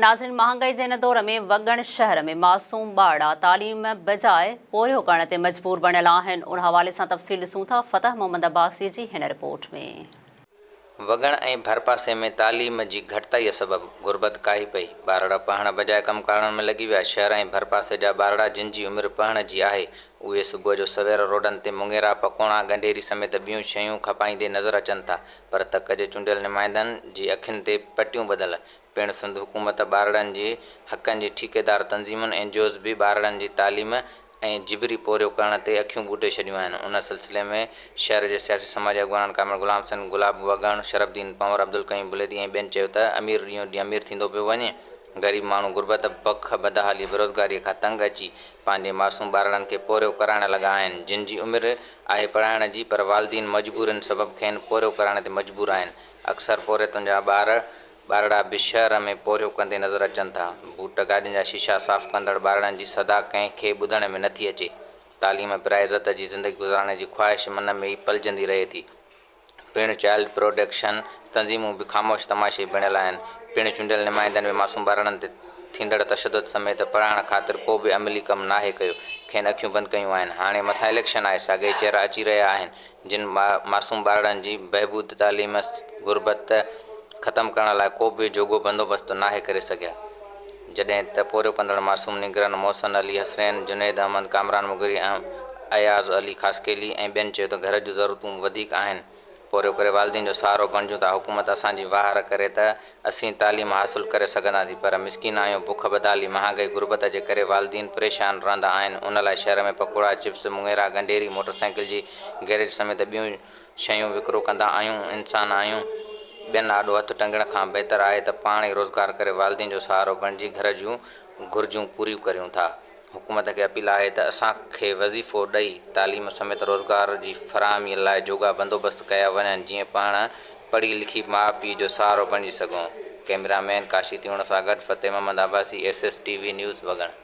ناظرين مهانگائي جي هن دور ۾ وڳڻ شهر ۾ معصوم ٻارڙا تعليم بجاء پورهيو ڪرڻ تي مجبور بڻيل آهن ان حوالي سان تفصيل ڏسون ٿا فتح محمد عباسي جي هن رپورٽ ۾. وڳڻ ۽ ڀرپاسي ۾ تعليم جي گهٽتائي سبب غربت ڪاهي پئي، ٻارڙا پڙهڻ بجاء ڪم ڪارڻ ۾ لڳي ويا، شهر ۽ ڀرپاسي جا ٻارڙا جن جي عمر پڙهڻ جي آهي اهي صبح جو سوير روڊن تي مڱيرا، پڪوڻا، ڳنڍيري سميت ٻيون شيون کپائيندي نظر اچن ٿا پر تڪ جي چونڊيل نمائندن جي اکين تي پٽيون ٻڌل پڻ سنڌ حڪومت ٻارڙن جي حقن جي ٺيڪيدار تنظيمن اين جي اوز به ٻارڙن جي تعليم ۽ جبري پورهيو ڪرڻ تي اکيون ٻوٽي ڇڏيون آهن. ان سلسلي ۾ شهر جي سياسي سماجي اڳواڻن ڪامريڊ غلام حسين گلاب وڳڻ، شرف الدين پنهور، عبدالقيوم بليدي ۽ ٻين چيو ته امير ڏينهون ڏينهن امير ٿيندو پيو وڃي، غريب ماڻهو غربت، بک، بدحالي، بيروزگاري کان تنگ اچي پنهنجي معصوم ٻارڙن کي پورهيو ڪرائڻ لڳا آهن، جن جي عمر آهي پڙهائڻ جي پر والدين مجبورين سبب کين پورهيو ڪرائڻ تي مجبور آهن، اڪثر پورهيتن جا ٻار ٻارڙا به شهر ۾ پورهيو ڪندي نظر اچن ٿا. بوٽ گاڏين جا شيشا صاف ڪندڙ ٻارڙن جي صدا ڪنهن کي ٻڌڻ ۾ نٿي اچي. تعليم پرائي عزت جي زندگي گذارڻ جي خواهش من ۾ ئي پلجندي رهي ٿي. پڻ چائلڊ پروڊڪشن تنظيمون به خاموش تماشائي بڻيل آهن. پڻ چونڊيل نمائندن به معصوم ٻارڙن تي ٿيندڙ تشدد سميت پڙهائڻ خاطر ڪو به عملي ڪم ناهي ڪيو. کين اکيون بند ڪيون آهن. هاڻي مٿان اليڪشن آهي ساڳئي چهرا اچي رهيا آهن. جن معصوم ٻارڙن جي بهبود، تعليم، غربت ختم ڪرڻ لاء ڪو به جوڳو بندوبست ناهي ڪري سگهيا. جڏهن ته پورهيو ڪندڙ معصوم نينگرن محسن علي حسنين، جنيد احمد، ڪامران مغري، اياز علي خاصخيلي ۽ ٻين چيو ته گهر جون ضرورتون وڌيڪ آهن، پورهيو ڪري والدين جو سهارو بڻجون ٿا، حڪومت اسان جي واهر ڪري ته اسين تعليم حاصل ڪري سگهنداسين پر مسڪين آهيون، بک بدحالي، مهانگائي، غربت جي ڪري والدين پريشان رهندا آهن، ان لاء شهر ۾ پڪوڙا، چپس، مڱيرا، ڳنڍيري، موٽر سائيڪل جي گيريج سميت ٻيون شيون وڪرو ڪندا آهيون، انسان آهيون ٻين آڏو هٿ ٽنگڻ کان بهتر آهي ته پاڻ ئي روزگار ڪري والدين جو سهارو بڻجي گهر جون گهرجون پوريون ڪريون ٿا. حڪومت کي اپيل آهي ته اسان کي وظيفو ڏئي تعليم سميت روزگار جي فراهمي لاء جوڳا بندوبست ڪيا وڃن جيئن پاڻ پڙهي لکي ماء پيء جو سهارو بڻجي سگهون. ڪئميرا مين ڪاشي تيوڻ سان گڏ Fateh Muhammad Abbasi S S T V news Wagan.